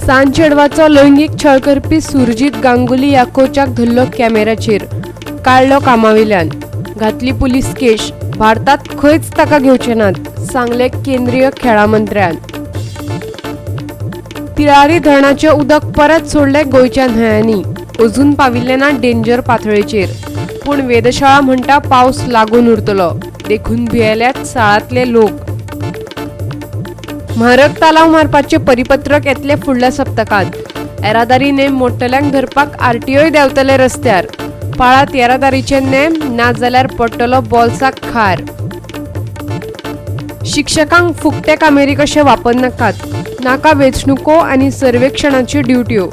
सान चेडवाचो लैंगीक छळ करपी सुरजीत गांगुली ह्या कोचाक धरलो कॅमेराचेर, काडलो कामावेल्यान, घातली पुलीस केश. भारतात खंयच ताका घेवचे नात, सांगले केंद्रीय खेळां मंत्र्यान. तिळारी धरणाचें उदक परत सोडलें गोंयच्या न्हंयांनी, अजून पाविल्लें ना डेंजर पातळेचेर. पूण वेधशाळा म्हणटा पावस लागून उरतलो, देखून भियेल्यात साळांतले लोक. म्हारग तालाव मारपाचें परिपत्रक येतलें फुडल्या सप्तकांत. येरादारी नेम मोडटल्यांक धरपाक आरटीओय देंवतले रस्त्यार. पाळात येरादारीचे नेम, नाजाल्यार पडटलो बोल्साक खार. शिक्षकांक फुकटे कामेरी कशे वापरनाकात, नाका वेंचणुको आनी सर्वेक्षणाच्यो ड्युट्यो.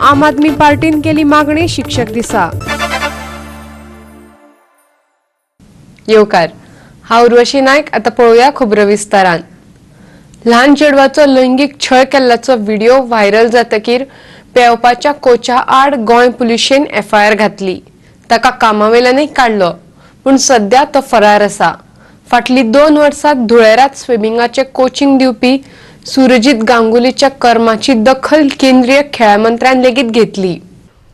आम आदमी पार्टीन केली मागणी शिक्षक दिसा. येवकार, हांव उर्वशी नायक. आतां पळोवया खबरो विस्तारान. ल्हान चेडवाचो लैंगीक छळ केल्ल्याचो व्हिडिओ व्हायरल जातकीर पेंवपाच्या कोचा आड गोंय पुलिशेन एफआयआर घातली. ताका कामावेल्यानय काडलो, पूण सध्या तो फरार आसा. फाटलीं 2 वर्सां धुळेरात स्विमिंगाचें कोचिंग दिवपी सुरजीत गांगुलीच्या कर्माची दखल केंद्रीय खेळां मंत्र्यान लेगीत घेतली.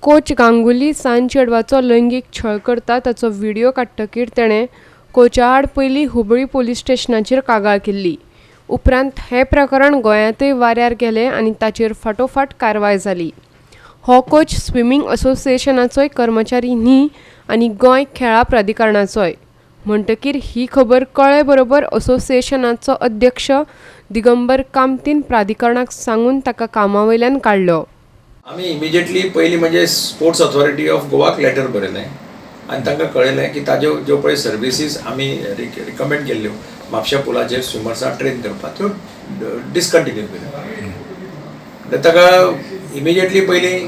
कोच गांगुली सान चेडवाचो लैंगीक छळ करता ताचो व्हिडिओ काडटकीर तेणें कोचा आड पयलीं हुबळी पोलीस स्टेशनाचेर कागाळ केल्ली. उपरांत हें प्रकरण गोंयांतय वाऱ्यार गेलें आनी ताचेर फाटोफाट कारवाय जाली. हो कोच स्विमींग असोसिएशनाचोय कर्मचारी न्ही आनी गोंय खेळां प्राधिकरणाचोय. म्हणटकीर ही खबर कळ्ळे बरोबर असोसिएशनाचो अध्यक्ष दिगंबर कामतीन प्राधिकरणाक सांगून ताका कामावयल्यान काडलो. आमी इमिजिएटली पयलीं म्हणजे स्पोर्ट्स ऑथॉरिटी ऑफ गोवाक लेटर बरयलें आनी तांकां कळयलें की ताज्यो ज्यो पळय सर्विसीस आमी रिकमेंड केल्ल्यो म्हापश्या पुलाचेर स्विमर्सां ट्रेन करपाक, त्यो डिसकंटिन्यू केल्यो. ताका इमिजिएटली पयलीं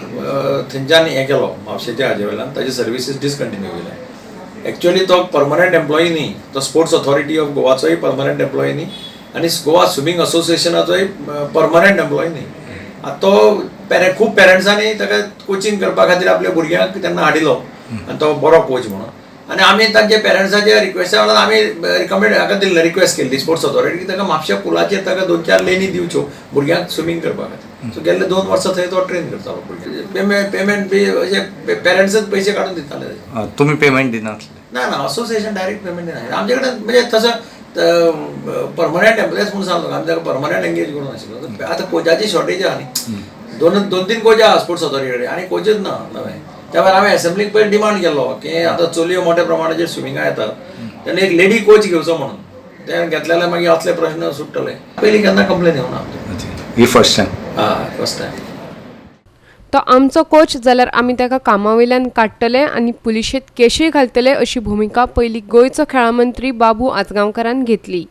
थंयच्यान हें केलो, म्हापशेच्या हाजे वयल्यान ताजे सर्विसीस डिसकंटिन्यू केले. एक्चुअली तो परमनंट एम्प्लॉई न्ही, तो स्पोर्ट्स ऑथॉरिटी ऑफ गोवाचोय परमनंट एम्प्लॉई न्ही आनी गोवा स्विमींग असोसिएशनाचोय परमनंट एम्प्लॉई न्ही. आतां तो खूब पेरंट्सांनी ताका कोचिंग करपा खातीर आपल्या भुरग्यांक तेन्ना हाडिल्लो आनी तो बरो कोच म्हणून, आनी आमी तांच्या पेरंट्साच्या रिक्वेस्टा वयल्यान आमी रिकमेंड हाका दिल्लें, रिक्वेस्ट केल्ली स्पोर्ट्स ऑथॉरिटी की ताका म्हापश्या पुलाचेर ताका 2-4 लेनी दिवच्यो भुरग्यांक स्विमींग करपा खातीर. सो गेल्ले 2 वर्सां थंय तो ट्रेन करतालो भुरग्यांक. पेमेंट बी अशें पेरंट्सच पयशे काडून दिताले. तुमी पेमेंट दिनासले? ना ना, असोसिएशन डायरेक्ट पेमेंट दिना. आमचे कडेन म्हणजे तसो परमनंट एम्प्लॉईज म्हणून सांगलो, आमी ताका परमनंट एंगेज करूंक नाशिल्लो. आतां कोचाची शॉर्टेज आहा न्ही, 2-3 कोच आहा स्पोर्ट्स ऑथॉरिटी कडेन आनी कोचच ना नवे. त्या भायर हांवें एसेंब्लीक पयलीं डिमांड केल्लो की आतां चलयो मोठ्या प्रमाणाचेर स्विमिंगा येतात तेन्ना एक लेडी कोच घेवचो म्हणून, ते घेतले मागीर असले प्रश्न सुट्टले. पयलीं केन्ना कंप्लेन येवना. ही फर्स्ट टायम? हय, फर्स्ट टायम. तो आमचो कोच जाल्यार आमी ताका कामावयल्यान काडटले आनी पुलिशेंत केशूय घालतले अशी भुमिका पयलीं गोंयचो खेळां मंत्री बाबू आजगांवकारान घेतली.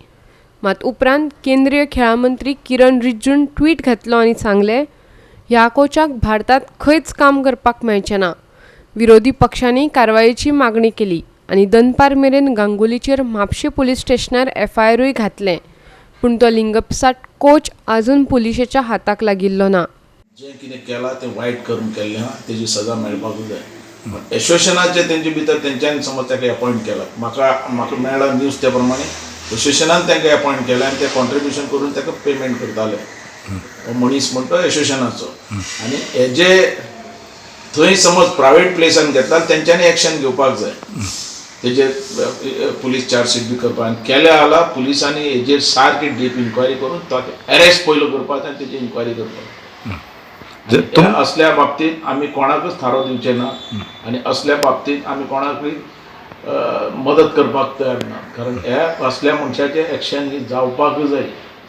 मात उपरांत केंद्रीय खेळां मंत्री किरण रिज्जून ट्वीट घातलो आनी सांगलें, ह्या कोचाक भारतांत खंयच काम करपाक मेळचें ना. विरोधी पक्षांनी कारवायेची मागणी केली आनी दनपार मेरेन गांगुलीचेर म्हापशें पुलीस स्टेशनार एफआयआरूय घातलें, पूण तो लिंगपसाट कोच आजून पुलिशेच्या हाताक लागिल्लो ना. जें कितें केलां तें वायट करून केल्लें आहा, तेजी सजा मेळपाकूच जाय. एसोसिएशनाचे तेंचे भितर तेंच्यांनी समज ताका एपॉयंट केला, म्हाका म्हाका मेळ्ळा न्यूज त्या प्रमाणे एसोसिएशनान तांकां एपॉयंट केलें आनी ते कॉन्ट्रिब्युशन करून ताका पेमेंट करताले. हो मनीस म्हणटा तो एसोसिएशनाचो. आनी हेजे थंय समज प्रायवेट प्लेसान घेतला तेंच्यांनी एक्शन घेवपाक जाय, तेजेर पुलीस चार्जशीट बी करपाक. आनी केल्या जाल्यार पुलिसांनी हेजेर सारकी डीप इन्क्वायरी करून ताका एरेस्ट पयलो करपाक आनी तेजी इन्क्वायरी करपाक. असल्या बाबतींत आमी कोणाकच थारो दिवचे ना आनी असल्या बाबतींत आमी कोणाकूय मदत करपाक तयार ना, कारण ह्या असल्या मनशाचें एक्शन ही जावपाकूच जाय,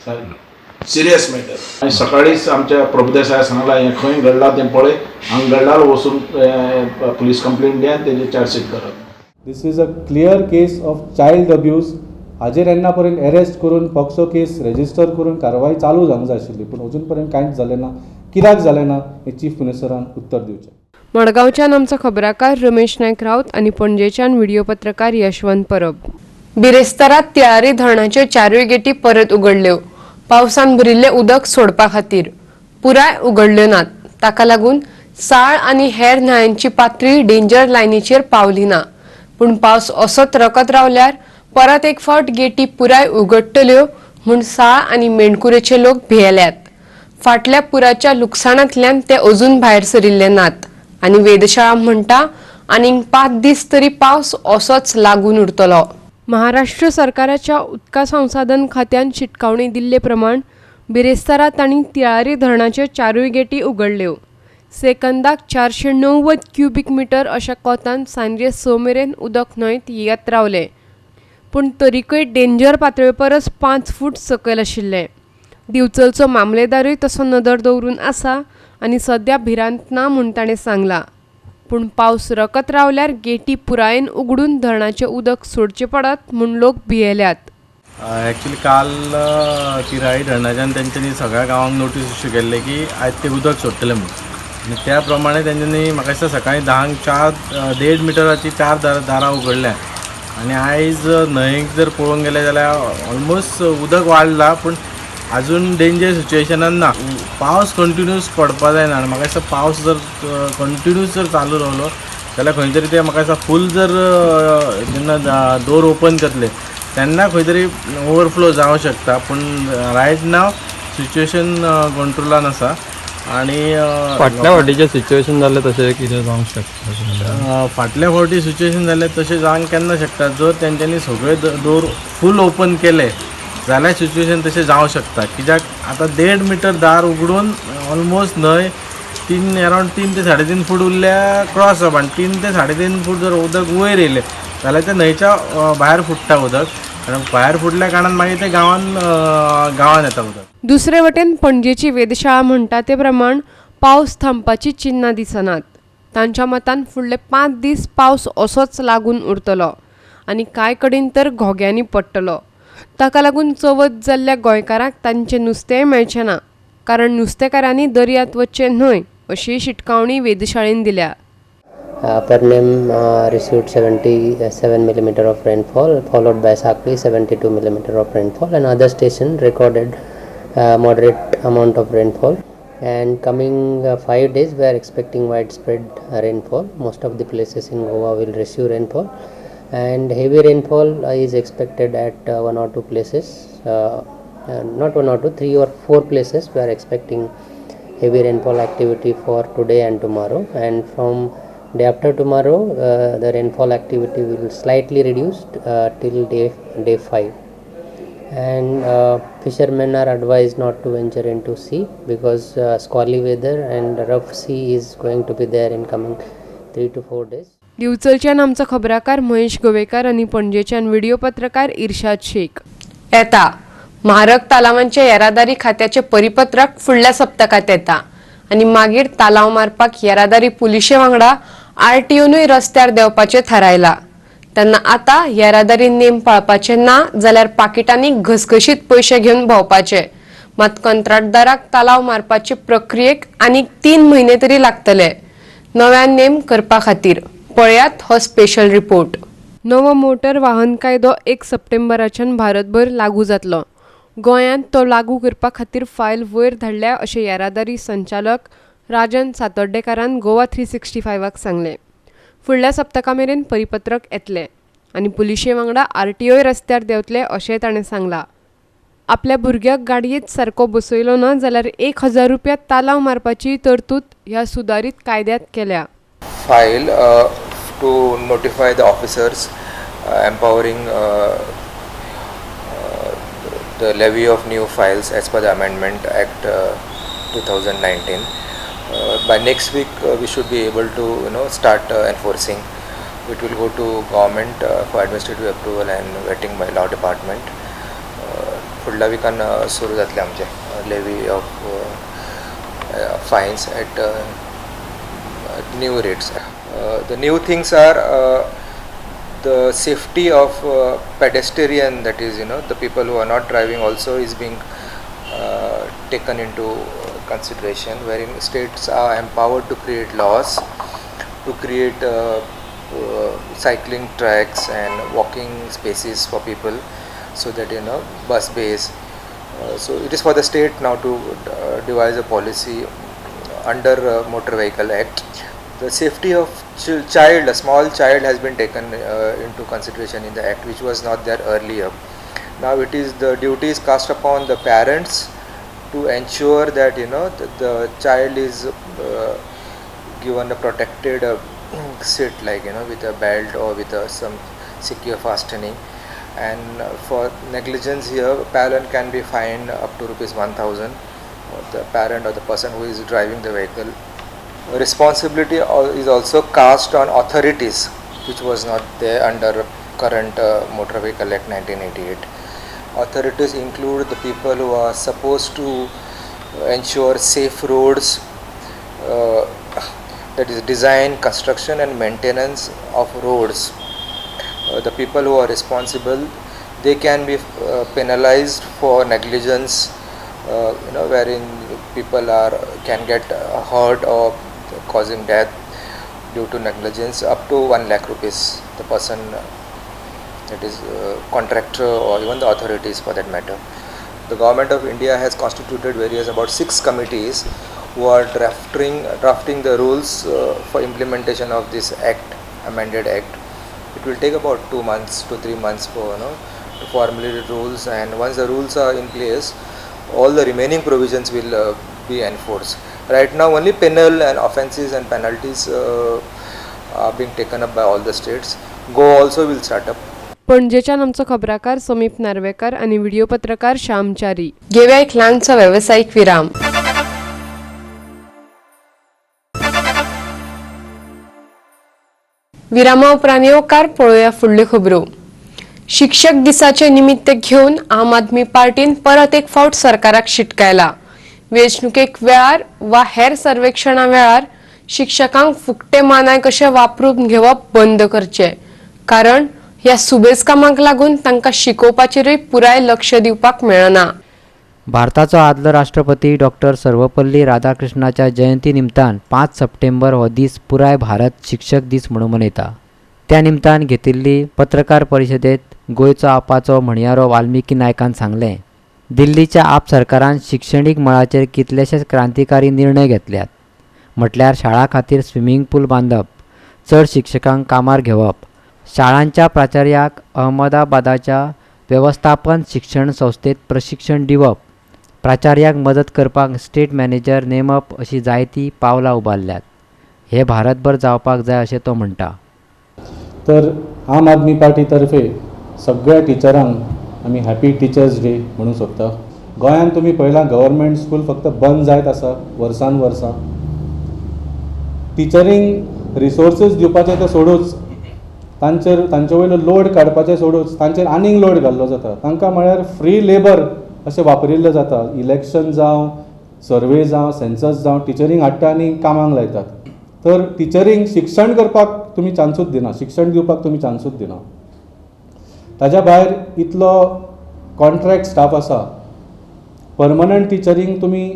सारकें सिरियस मॅटर. आनी सकाळीच आमच्या प्रभुदेसाय सांगला हें खंय घडलां तें पळय, हांगा घडलां वचून पुलीस कंप्लेन दी आनी तेजेर चार्जशीट करात. This is a clear case of child abuse. हाजेर येन्ना पर्यंत एरेस्ट करून पॉक्सो केस रेजिस्टर करून कारवाय चालू जावंक जाय आशिल्ली, पूण अजून पर्यंत कांयच जालें ना. कित्याक जालें ना हें चीफ मिनिस्टरान उत्तर दिवचें. मडगांवच्यान आमचो खबराकार रमेश नायक राऊत आनी पणजेच्यान व्हिडिओ पत्रकार यशवंत परब. बिरेस्तारा तिळारी धरणाच्यो 4 गेटी परत उगडल्यो. पावसान भरिल्लें उदक सोडपा खातीर पुराय उगडल्यो नात. ताका लागून साळ आनी हेर न्हंयांची पातळी डेंजर लायनीचेर पावली ना. पूण पावस असोच रकत रावल्यार परत एक फावट गेटी पुराय उगडटल्यो म्हूण साळ आनी मेणकुरेचे लोक भियेल्यात. फाटल्या पुराच्या लुकसाणांतल्यान ते अजून भायर सरिल्ले नात आनी वेधशाळा म्हणटा आनीक 5 दीस तरी पावस असोच लागून उरतलो. महाराष्ट्र सरकाराच्या उदका संसाधन खात्यान शिटकावणी दिल्ले प्रमाण बिरेस्तारा तांणी तिळारी धरणाच्यो 4 गेटी उगडल्यो. सेकंदाक 490 क्युबीक मिटर अशा कोतान सांजे 6 मेरेन उदक न्हंयत येत रावलें, पूण तरीकय डेंजर पातळे परस 5 फूट सकयल आशिल्लें. दिवचलचो मामलेदारूय तसो नदर दवरून आसा आनी सद्या भिरांत ना म्हूण ताणें सांगलां. पूण पावस रकत रावल्यार गेटी पुरायेन उगडून धरणाचें उदक सोडचें पडत म्हूण लोक भियेल्यात. एक्चुली काल तिराळी धरणाच्यान तेंच्यांनी सगळ्या गांवांक नोटीस इश्यू केल्ले की आयज ते उदक सोडटले म्हणून, आनी त्या प्रमाणे तेंच्यांनी म्हाका दिसता सकाळीं 10 4.5 मिटराची 4 दारां उगडल्या आनी आयज न्हंयेक जर पळोवंक गेले जाल्यार ऑलमोस्ट उदक वाडलां, पूण अजून डेंजर सिच्युएशनान ना. पावस कंटिन्यूस पडपा जायना आनी म्हाका दिसता पावस जर कंटिन्यूस जर चालू रावलो जाल्यार खंय तरी ते म्हाका दिसता फूल जर जेन्ना डोर ओपन करतले तेन्ना खंय तरी ओवरफ्लो जावं शकता, पूण रायट नाव सिच्युएशन कंट्रोलान आसा. आनी फाटल्या फावटीचें सिच्युएशन जालें तशें कितें जावंक शकता? फाटल्या फावटी सिच्युएशन जालें तशें जावंक केन्ना शकता, जर तेंच्यांनी सगळे डोर फूल ओपन केले जाल्यार सिच्युएशन तशें जावं शकता. कित्याक आतां 1.5 मिटर दार उगडून ऑलमोस्ट न्हंय अरावंड 3 ते 3.5 फूट उरल्या क्रॉस जावप, आनी 3 ते 3.5 फूट जर उदक वयर येयलें जाल्यार ते न्हंयच्या भायर फुट्टा उदक, आनी भायर फुटल्या कारणान मागीर ते गांवान येता उदक. दुसरे वटेन पणजेची वेधशाळा म्हणटा ते प्रमाण पावस थांबपाची चिन्नां दिसनात. तांच्या मतान फुडले 5 दीस पावस असोच लागून उरतलो आनी कांय कडेन तर घोग्यांनी पडटलो. ताका लागून चवथ जाल्ल्या गोंयकारांक तांचें नुस्तेंय मेळचें ना, कारण नुस्तेकारांनी दर्यांत वचचें न्हय अशी शिटकावणी वेधशाळेन दिल्या. Pernem received 77 millimeter of rainfall, followed by Sakli 72 millimeter of rainfall, and other station recorded moderate amount of rainfall. And coming 5 days we are expecting widespread rainfall. Most of the places in Goa will receive rainfall, and heavy rainfall is expected at 1 or 2 places, not 1 or 2, 3 or 4 places we are expecting heavy rainfall activity for today and tomorrow. And from day after tomorrow the rainfall activity will slightly reduce till day 5. And fishermen are advised not to venture into sea because squally weather and rough sea is going to be there in coming 3 to 4 days. दिवचलच्यान आमचो खबराकार महेश गोवेकार आनी पणजेच्यान video पत्रकार इर्शाद शेख. येता म्हारग तालावांचे येरादारी खात्याचे परिपत्रक फुडल्या सप्तकांत येता आनी मागीर तालाव मारपाक येरादारी पुलिशे वांगडा आरटीओनूय रस्त्यार देंवपाचें थारायलां. तेन्ना आतां येरादारी नेम पाळपाचे ना जाल्यार पाकिटांनी घसघशीत पयशे घेवन भोंवपाचे. मात कंत्राटदाराक तालाव मारपाचे प्रक्रियेक आनीक 3 म्हयने तरी लागतले नव्यान नेम करपा खातीर. पळयात हो स्पेशल रिपोर्ट. नवो मोटर वाहन कायदो 1 सप्टेंबराच्यान भारतभर लागू जातलो. गोंयांत तो लागू करपा खातीर फायल वयर धाडल्या अशें येरादारी संचालक राजन सातोड्डेकारान गोवा 365 सांगलें. फुडल्या सप्तका मेरेन परिपत्रक येतलें आनी पुलिशे वांगडा आरटीओय रस्त्यार देंवतले अशें ताणें सांगलां. आपल्या भुरग्याक गाडयेंत सारको बसयलो ना जाल्यार 1000 रुपया तालाव मारपाची तरतूद ह्या सुदारीत कायद्यांत केल्या. File to notify the officers empowering the levy of new files as per the Amendment Act 2019. By next week we should be able to start enforcing. It will go to government for administrative approval and vetting by law department. फुडल्या विकान सुरू जातले आमचे levy of fines at new rates. The new things are the safety of pedestrian, that is the people who are not driving also is being taken into consideration, wherein states are empowered to create laws, to create cycling tracks and walking spaces for people, so that bus bays. So it is for the state now to devise a policy under Motor Vehicle Act. The safety of child, a small child, has been taken into consideration in the act, which was not there earlier. Now it is the duty is cast upon the parents to ensure that the child is given a protected seat, like with a belt or with some secure fastening. And for negligence here, parent can be fined up to rupees 1,000, or the parent or the person who is driving the vehicle. Responsibility is also cast on authorities, which was not there under current Motor Vehicle Act 1988. Authorities include the people who are supposed to ensure safe roads, that is design, construction and maintenance of roads. The people who are responsible, they can be penalized for negligence, wherein people can get hurt or causing death due to negligence, up to 1 lakh rupees, the person, that is contractor or even the authorities for that matter. The government of India has constituted various about 6 committees who are drafting the rules for implementation of this act, amended act. It will take about 2 months to 3 months for to formulate the rules, and once the rules are in place, all the remaining provisions will be enforced. Right now only penal and offences and penalties are being taken up by all the states. Goa also will start up. पणजेच्यान आमचो खबराकार समीप नार्वेकर आनी video पत्रकार श्याम च्यारी. घेवया एक ल्हानसो वेवसायीक विराम. विरामा उपरांत येवकार पळोवया फुडल्यो खबरो. शिक्षक दिसाचे निमित्त घेवन आम आदमी पार्टीन परत एक फावट सरकाराक शिटकायला. वेंचणुकेक वेळार वा हेर सर्वेक्षणा वेळार शिक्षकांक फुकटे मानाय कशे वापरून घेवप बंद करचे, कारण ह्या सुबेज कामाक लागून तांकां शिकोवपाचेरूय पुराय लक्ष दिवपाक मेळना. भारताचो आदलो राष्ट्रपती डॉक्टर सर्वपल्ली राधाकृष्णाच्या जयंती निमतान 5 सप्टेंबर हो दीस पुराय भारत शिक्षक दीस म्हणून मनयता. त्या निमतान घेतिल्ली पत्रकार परिशदेत गोंयचो आपाचो म्हणयारो वाल्मिकी नायकान सांगलें, दिल्लीच्या आप सरकारान शिक्षणीक मळाचेर कितलेशेच क्रांतिकारी निर्णय घेतल्यात. म्हटल्यार शाळा खातीर स्विमींग पूल बांदप, चड शिक्षकांक कामार घेवप, शाळांच्या प्राचार्याक अहमदाबादाच्या वेवस्थापन शिक्षण संस्थेत प्रशिक्षण दिवप, प्राचार्याक मदत करपाक स्टेट मॅनेजर नेमप अशी जायती पावलां उबारल्यात. हे भारतभर जावपाक जाय अशें तो म्हणटा. तर आम आदमी पार्टी तर्फे सगळ्या टिचरांक आमी हॅपी टिचर्स डे म्हणूंक सोदता. गोंयांत तुमी पळयलां गव्हर्मेंट स्कूल फक्त बंद जायत आसा वर्सान वर्सां. टिचरींक रिसोर्सीस दिवपाचें तें सोडूच, तांचे वयलो लोड काडपाचें सोडूच, तांचेर आनीक लोड घाल्लो जाता. तांकां म्हळ्यार फ्री लेबर अशें वापरिल्लें जाता. इलेक्शन जावं, सर्वे जावं, सेन्सस जावं, टिचरींक हाडटा आनी कामाक लायतात. तर टिचरींक शिक्षण करपाक तुमी चान्सूच दिना, शिक्षण दिवपाक तुमी चान्सूच दिना. ताज्या भायर इतलो कॉन्ट्रॅक्ट स्टाफ आसा, परमनंट टिचरींक तुमी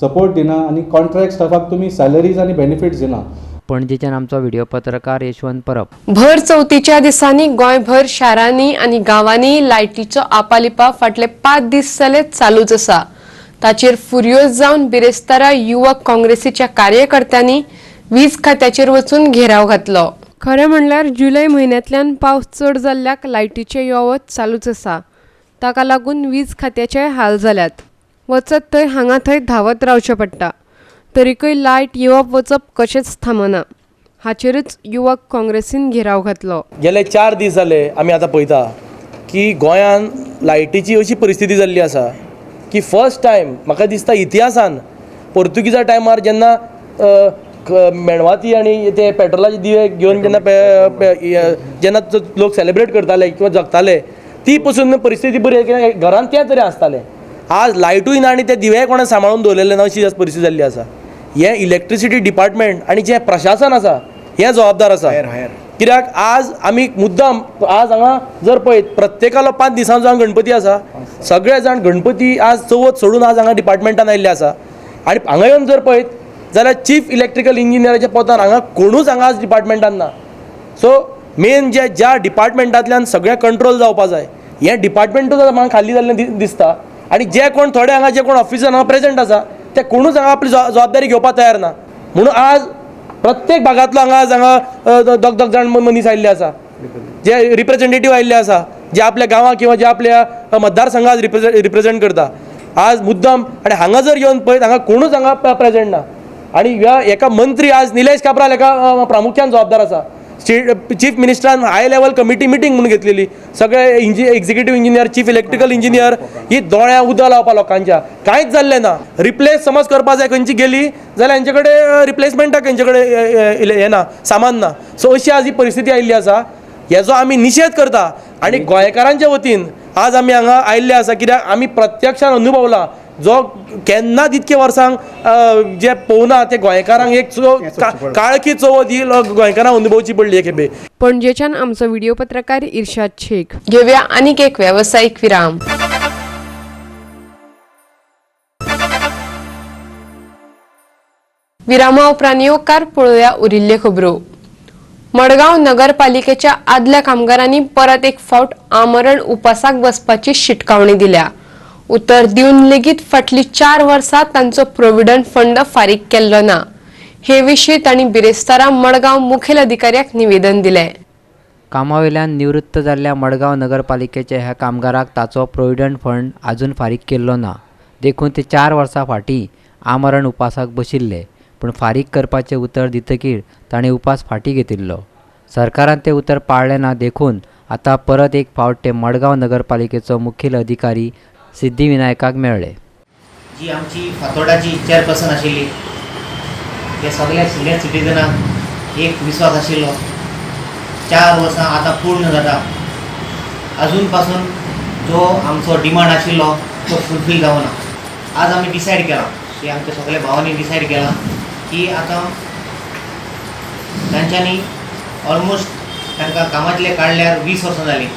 सपोर्ट दिना आनी कॉन्ट्रॅक्ट स्टाफाक तुमी सॅलरीज आनी बेनिफिट्स दिना. पणजेच्यान आमचो व्हिडिओ पत्रकार यशवंत परब. भर चवथीच्या दिसांनी गोंयभर शारांनी आनी गांवांनी लायटीचो आपालिपा फाटले 5 दीस जाले चालूच आसा. ताचेर फुर्योज जावन बिरेस्तारा युवक काँग्रेसीच्या कार्यकर्त्यांनी वीज खात्याचेर वचून घेराव घातलो. खरें म्हणल्यार जुलय म्हयन्यांतल्यान पावस चड जाल्ल्याक लायटीचें यो वच चालूच आसा. ताका लागून वीज खात्याचे हाल जाल्यात. वचत थंय हांगा थंय धांवत रावचें पडटा, तरीकय लायट येवप वचप कशेंच थांबना. हाचेरच युवक काँग्रेसीन घेराव घातलो. गेले 4 दीस जाले आमी आतां पळयता की गोंयान लायटीची अशी परिस्थिती जाल्ली आसा की फर्स्ट टायम म्हाका दिसता इतिहासान पोर्तुगीजा टायमार जेन्ना मेणवाती आनी ते पेट्रोलाचे दिवे घेवन जेन्ना जेन्ना लोक सेलिब्रेट करताले किंवा जगताले ती पसून परिस्थिती बरी कित्याक घरान तें तरी आसतालें. आज लायटूय ना आनी ते दिवे कोणें सांबाळून दवरलेले ना अशी परिस्थिती जाल्ली आसा. हें इलेक्ट्रिसिटी डिपार्टमेंट आनी जें प्रशासन आसा हें जबाबदार आसा. कित्याक आज आमी मुद्दाम आज हांगा जर पळयत प्रत्येकालो 5 दिसांचो हांगा गणपती आसा, सगळे जाण गणपती आज चवथ सोडून आज हांगा डिपार्टमेंटान आयिल्ले आसा. आनी हांगा येवन जर पळयत जाल्यार चीफ इलेक्ट्रिकल इंजिनियराच्या पोतान हांगा कोणूच हांगा आज डिपार्टमेंटान ना. सो मेन जे ज्या डिपार्टमेंटांतल्यान सगळें कंट्रोल जावपा जाय हें डिपार्टमेंटूच म्हाका खाली जाल्लें दिसता. आनी जे कोण थोडे हांगा जे कोण ऑफिसर हांगा प्रेजंट आसा ते कोणूच हांगा आपली जबाबदारी घेवपाक तयार ना. म्हणून आज प्रत्येक भागांतलो हांगा आज हांगा दोग दोग जाण मनीस आयिल्ले आसा, जे रिप्रेझेंटेटीव आयिल्ले आसा, जे आपल्या गांवांत किंवा जे आपल्या मतदारसंघात रिप्रेझेंट करता. आज मुद्दम आनी हांगा जर येवन पळयत हांगा कोणूच हांगा प्रेजेंट ना. आनी ह्या एका मंत्री आज निलेश काब्राल एका प्रामुख्यान जबाबदार आसा. चीफ मिनिस्टरान हाय लेवल कमिटी मिटींग म्हणून घेतलेली, सगळे executive engineer, chief electrical engineer ही दोळ्या उदक लावपा लोकांच्या, कांयच जाल्लें ना. रिप्लेस समज करपा जाय खंयची गेली जाल्यार हेंचे कडेन रिप्लेसमेंटाक हेंचे कडेन हें ना, सामान ना. सो अशी आज ही परिस्थिती आयिल्ली आसा, हेजो आमी निशेध करता. आनी गोंयकारांच्या वतीन आज आमी हांगा आयिल्ले आसा, कित्याक आमी प्रत्यक्षान अनुभवला जो केन्नाच इतके वर्सांक जे पळोवना ते गोंयकारांक एक काळखी चवथ ही गोंयकारांक अनुभवची पडली एक खेपे. पणजेच्यान आमचो व्हिडिओ पत्रकार इर्शाद शेख. घेवया आनीक एक वेवसायीक विराम. विरामा उपरांत येवकार पळोवया उरिल्ल्यो खबरो. मडगांव नगरपालिकेच्या आदल्या कामगारांनी परत एक फावट आमरण उपासाक बसपाची शिटकावणी दिल्या. उतर दिवन लेगीत फाटली 4 वर्सां तांचो प्रोव्हिडंट फंड फारीक केल्लो ना. हे विशीं तांणी बिरेस्तारा मडगांव मुखेल अधिकाऱ्याक निवेदन दिलें. कामावेल्यान निवृत्त जाल्ल्या मडगांव नगरपालिकेच्या ह्या कामगाराक ताचो प्रोव्हिडंट फंड आजून फारीक केल्लो ना, देखून ते 4 वर्सां फाटीं आमरण उपासाक बशिल्ले. पूण फारीक करपाचें उतर दितकीर ताणें उपास फाटीं घेतिल्लो. सरकारान तें उतर पाळ्ळें ना, देखून आतां परत एक फावट ते मडगांव नगरपालिकेचो मुखेल अधिकारी सिद्धिविनायकाक मेळ्ळे. जी आमची फातोर्डाची चेअरपर्सन आशिल्ली ते सगळ्या सिनियर सिटीजनांक एक विश्वास आशिल्लो, 4 वर्सां आतां पूर्ण जाता, अजून पासून जो आमचो डिमांड आशिल्लो तो फुलफील जावना. आज आमी डिसायड केलां की आमच्या सगळ्या भावांनी डिसायड केलां की आतां तांच्यांनी ऑलमोस्ट तांकां कामांतले काडल्यार 20 वर्सां जालीं,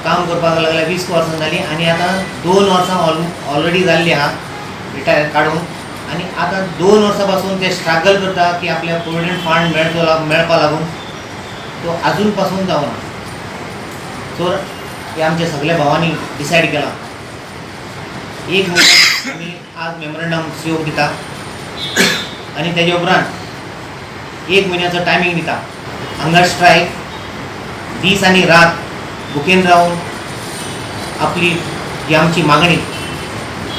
काम करपाक लागल्यार 20 वर्सां जालीं आनी आतां 2 वर्सां ऑलरेडी जाल्लीं आहा रिटायर काडून. आनी आतां 2 वर्सां पासून ते स्ट्रगल करता की आपल्या प्रोविडंट फंड मेळटलो मेळपा लागून, तो आजून पासून जावना. सो हे आमच्या सगळ्या भावांनी डिसायड केलां एक म्हयनो आमी आज मेमोरंडम सीओक दिता आनी तेजे उपरांत 1 म्हयन्याचो टायमींग दिता. हंगर स्ट्रायक दीस आनी रात भुकेन रावन आपली ही आमची मागणी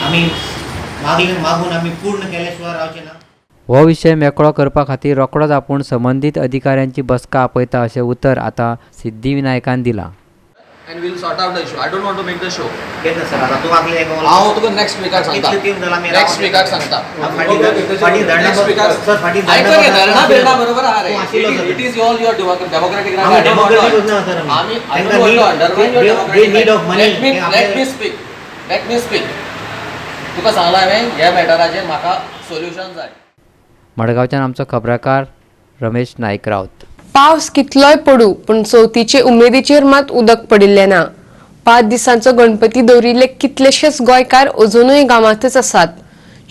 आमी मागून आमी पूर्ण केल्या शिवाय रावचे ना. हो विशय मेकळो करपा खातीर रोखडोच आपूण संबंदीत अधिकाऱ्यांची बसका आपयता अशें उतर आतां सिद्धिविनायकान दिलां. And we'll sort out the issue. I don't want to make the show. केन्ना सर आतां तूं आपले हांव तुका नेक्स्ट विकाक सांगता. नेक्स्ट विकाक सांगता. धरणा बिरणा बरोबर आहा रे. It is all your democratic right. आमी I don't want to undermine your democratic right. Let me speak. Let me speak. तुका सांगलां हांवें ह्या मॅटराचेर म्हाका सोल्युशन जाय. मडगांवच्यान आमचो खबराकार रमेश नायक राऊत. पावस कितलोय पडू पूण चवथीचे उमेदीचेर मात उदक पडिल्लें ना. 5 दिसांचो गणपती दवरिल्ले कितलेशेच गोंयकार अजुनूय गांवांतच आसात.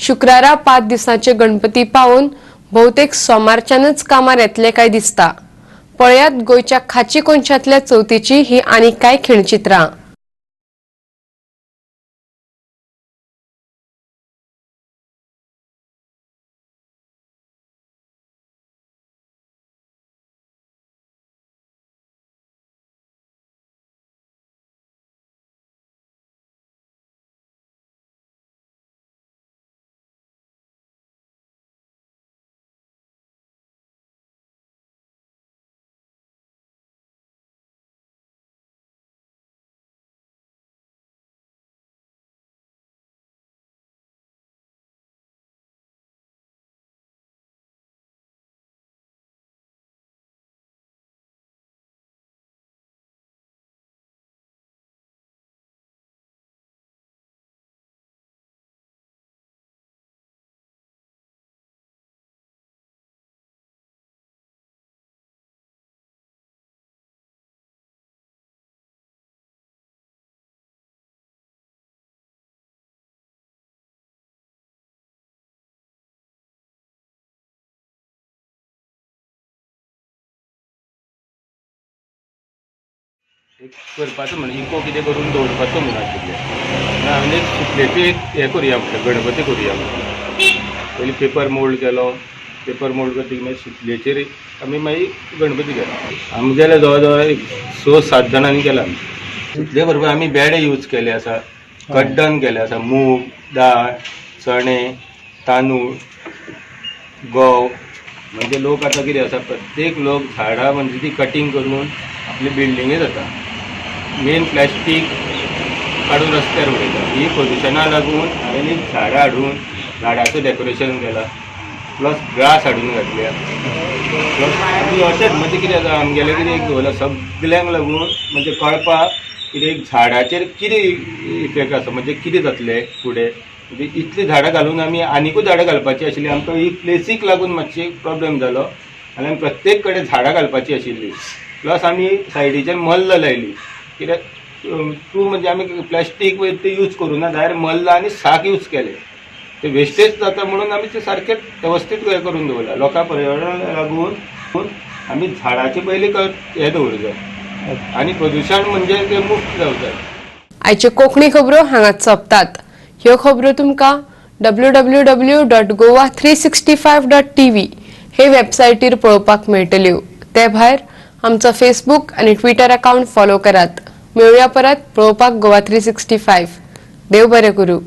शुक्रारा 5 दिसांचे गणपती पावून भोवतेक सोमारच्यानच कामार येतले काय दिसता. पळयात गोंयच्या खाची कोनशांतल्या चवथीची ही आनी कांय खिणचित्रां. एक करपाचो म्हणून इको कितें करून दवरपाचो म्हणून आशिल्लें. हांवें एक सुकलेची एक हें करुया म्हटलें, गणपती करुया म्हटलें. पयलीं पेपर मोल्ड केलो, पेपर मोल्ड करतकीर मागीर सुतलेचेर आमी मागीर गणपती केलो. आमगेले जवळ जवळ एक 6-7 जाणांनी केला. सुतले बरोबर आमी बेडे यूज केले आसा, कड्डण केलें आसा, मूग, दाळ, चणे, तांदूळ, गंव. म्हणजे लोक आतां कितें आसा, प्रत्येक लोक झाडां म्हणजे ती कटींग करून आपली बिल्डिंगे जाता. मेन प्लास्टीक काडून रस्त्यार उडयता. ही पोल्युशना लागून हांवें एक झाडां हाडून झाडाचें डेकोरेशन केलां, प्लस ग्रास हाडून घातल्या. प्लस आमी अशेंच म्हणजे कितें आसा, आमगेलें कितें एक दवरलां सगल्यांक लागून, म्हणजे कळपाक कितें एक झाडाचेर कितें इफेक्ट आसा, म्हणजे कितें जातलें फुडें. म्हणजे इतलीं झाडां घालून आमी आनिकूय झाडां घालपाची आशिल्ली, आमकां ही प्लेसीक लागून मातशी प्रॉब्लेम जालो. आनी आमी प्रत्येक कडेन झाडां घालपाची आशिल्ली. प्लस आमी सायडीच्यान मल्ल लायली, कित्याक तूं म्हणजे आमी प्लास्टीक वयर ते यूज करूं ना, डायरेक्ट मल्ल आनी साक यूज केले, ते वेस्टेज जाता म्हणून आमी ते सारकें वेवस्थीत हें करून दवरलां. लोकां पर्यावरणाक लागून आमी झाडाचे पयलीं हें दवरूं जाय आनी प्रदुशण म्हणजे ते मुक्त जावं जाय. आयच्यो कोंकणी खबरो हांगाच सोंपतात. ह्यो खबरो तुमकां www.goa365.tv हे वेबसायटीर पळोवपाक मेळटल्यो. ते भायर आमचो फेसबूक आनी ट्विटर अकावंट फॉलो करात. मेळुया परत पळोवपाक गोवा 365. देव बरें करूं.